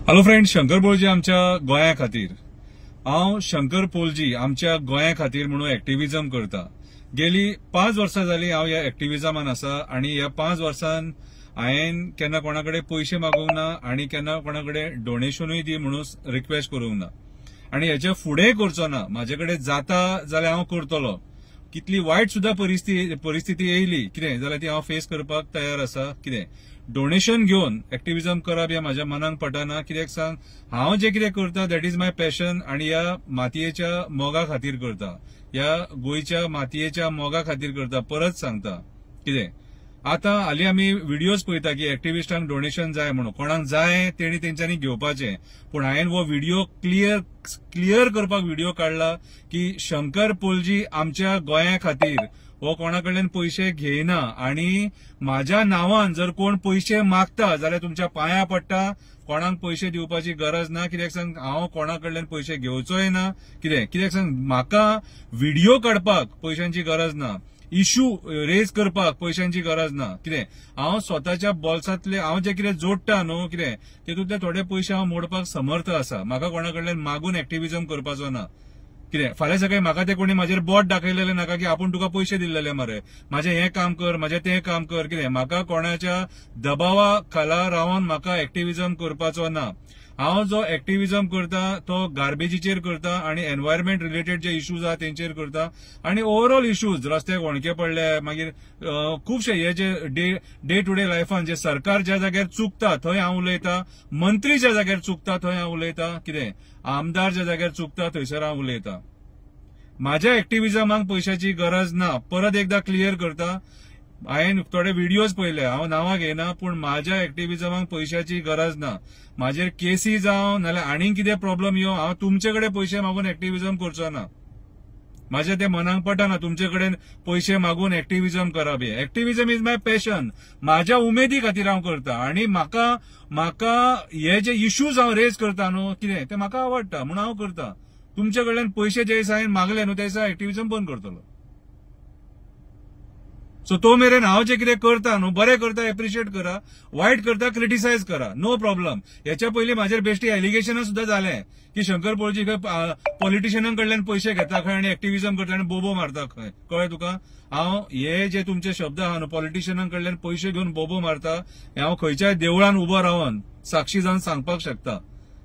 Hello friend, Shankar Polji आमच्या गोंया खातीर. हांव शंकर पोळजी आमच्या गोंया खातीर म्हणून एक्टिविजम करता. गेली 5 वर्सां जाली हांव ह्या एक्टिविजमान आसा आनी ह्या 5 वर्सान हांवें केन्ना कोणा कडेन पयशे मागूंक ना आनी केन्ना कोणा कडेन डोनेशनूय दी म्हणून रिक्वेस्ट करूंक ना आनी हेच्या फुडेंय करचो ना. म्हाजे कडेन जाता जाल्यार हांव करतलो. कितली वायट सुद्धा परिस्थिती येयली कितें जाल्यार ती हांव फेस करपाक तयार आसा. कितें डोनेशन घेवन एक्टिविजम करप हें म्हाज्या मनाक पटना. कित्याक सांग, हांव जें कितें करता that is my passion आनी ह्या मातयेच्या मोगा खातीर करता, ह्या गोंयच्या मातयेच्या मोगा खातीर करता. परत सांगता कितें आतां हालीं आमी व्हिडियोज पळयता की एक्टिविस्टांक डोनेशन जाय म्हणून. कोणाक जाय तेणी तेंच्यांनी घेवपाचें, पूण हांवें हो व्हिडियो क्लियर करपाक व्हिडियो काडला की शंकर पोळजी आमच्या गोंया खातीर हो कोणा कडल्यान पयशे घेयना आनी म्हाज्या नांवान जर कोण पयशे मागता जाल्यार तुमच्या पांया पडटा. कोणाक पयशे दिवपाची गरज ना. कित्याक सांग, हांव कोणा कडल्यान पयशे घेवचोय ना. कित्याक सांग, म्हाका व्हिडियो काडपाक पयशांची गरज ना, इश्यू रेज करपाक पयशांची गरज ना. कितें हांव स्वताच्या बोल्सांतले हांव जे कितें जोडटा न्हू कितें तेतूंतले थोडे पयशे हांव मोडपाक समर्थ आसा. म्हाका कोणा कडल्यान मागून एक्टिविजम करपाचो ना. कितें फाल्यां सकाळी म्हाका ते कोणी म्हाजेर बोट दाखयलेले नाका की आपूण तुका पयशे दिल्लेले मरे, म्हाजें हें काम कर, म्हाजें तें काम कर. कितें म्हाका कोणाच्या दबावा खाला रावन म्हाका एक्टिविजम करपाचो ना. हांव जो एक्टिविजम करता तो गार्बेजीचेर करता आनी एनवायरमेंट रिलेटेड जे इश्यूज आहा तेंचेर करता आनी ओवरऑल इश्यूज, रस्त्याक होणके पडले, मागीर खुबशे हे जे डे टू डे लायफान जे सरकार ज्या जाग्यार चुकता थंय हांव उलयता, मंत्री ज्या जाग्यार चुकता थंय हांव उलयता, कितें आमदार ज्या जाग्यार चुकता थंयसर हांव उलयता. म्हाज्या एक्टिविजमाक पयशाची गरज ना. परत एकदा क्लियर करता, हांवें थोडे व्हिडियोज पळयले, हांव नांवां घेयना, पूण म्हाज्या एक्टिविजमाक पयशाची गरज ना. म्हाजेर केसी जावं नाल्यार आनीक कितें प्रॉब्लम येवं, हांव तुमचे कडेन पयशे मागून एक्टिविजम करचो ना. म्हाज्या ते मनाक पटना तुमचे कडेन पयशे मागून एक्टिविजम करप. हें एक्टिविजम is my passion, म्हाज्या उमेदी खातीर हांव करता आनी म्हाका म्हाका हे जे इश्यूज हांव रेज करता न्हू कितें ते म्हाका आवडटा म्हणून हांव करता. तुमचे कडल्यान पयशे जे दिसा हांवें मागले न्हू त्या दिसा एक्टिविजम बंद करतलो. सो तो मेरेन हांव जे कितें करता न्हू बरें करता एप्रिशिएट करा, वायट करता क्रिटिसायज करा, नो प्रॉब्लम. हेच्या पयलीं म्हाजेर बेश्टी एलिगेशनां सुद्दां जालें की शंकर पोळजी खंय पॉलिटिशियनां कडल्यान पयशे घेता खंय आनी एक्टिविजम करता आनी बोबो मारता खंय. कळ्ळें तुका? हांव हे जे तुमचे शब्द आहा न्हू पॉलिटिशियनां कडल्यान पयशे घेवन बोबो मारता, हें हांव खंयच्याय देवळान उबो रावन साक्षी जावन सांगपाक शकता.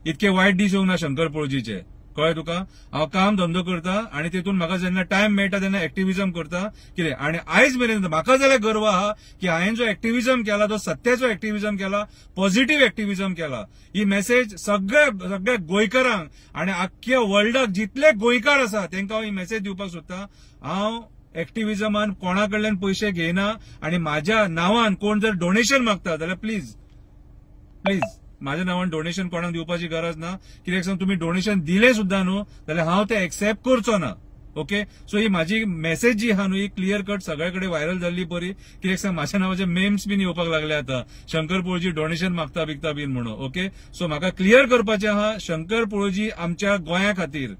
इतके वायट दीस येवंक ना शंकर पोळजीचे. कळ्ळें तुका? हांव काम धंदो करता आनी तेतून म्हाका जेन्ना टायम मेळटा तेन्ना एक्टिविजम करता. कितें आनी आयज मेरेन म्हाका जाल्यार गर्व आहा की हांवें जो एक्टिविजम केला तो सत्याचो एक्टिविजम केला, पॉझिटिव्ह एक्टिविजम केला. ही मेसेज सगळ्या गोंयकारांक आनी आख्ख्या वर्ल्डाक जितले गोंयकार आसा तेंकां हांव ही मेसेज दिवपाक सोदता. हांव एक्टिविजमान कोणा कडल्यान पयशे घेयना आनी म्हाज्या नांवान कोण जर डोनेशन मागता जाल्यार प्लीज प्लीज म्हाज्या नांवान डोनेशन कोणाक दिवपाची गरज ना. कित्याक सांग, तुमी डोनेशन दिलें सुद्दां न्हू जाल्यार हांव तें एक्सेप्ट करचो ना. ओके, सो ही म्हाजी मेसेज जी आहा न्हू ही क्लियर कट सगळे कडेन व्हायरल जाल्ली बरी. कित्याक सांग, म्हाज्या नांवाचे मेम्स बीन येवपाक लागले आतां, शंकर पोळजी डोनेशन मागता बिगता बीन म्हणून. ओके, सो म्हाका क्लियर करपाचें आहा, शंकर पोळजी आमच्या गोंया खातीर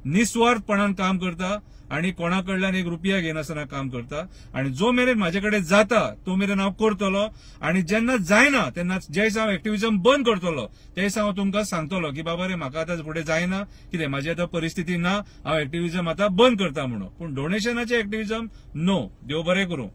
निस्वार्थपणान काम करता आनी कोणा कडल्यान एक रुपया घेनासतना काम करता आनी जो मेरेन म्हाजे कडेन जाता तो मेरेन हांव करतलो आनी जेन्ना जायना तेन्ना जे दिसा हांव एक्टिविजम बंद करतलो ते दिसा हांव तुमकां सांगतलो की बाबा रे म्हाका आतां फुडें जायना, कितें म्हाजी आतां परिस्थिती ना, हांव एक्टिविजम आतां बंद करता म्हणून. पूण डोनेशनाचें एक्टिविजम नो. देव बरें करूं.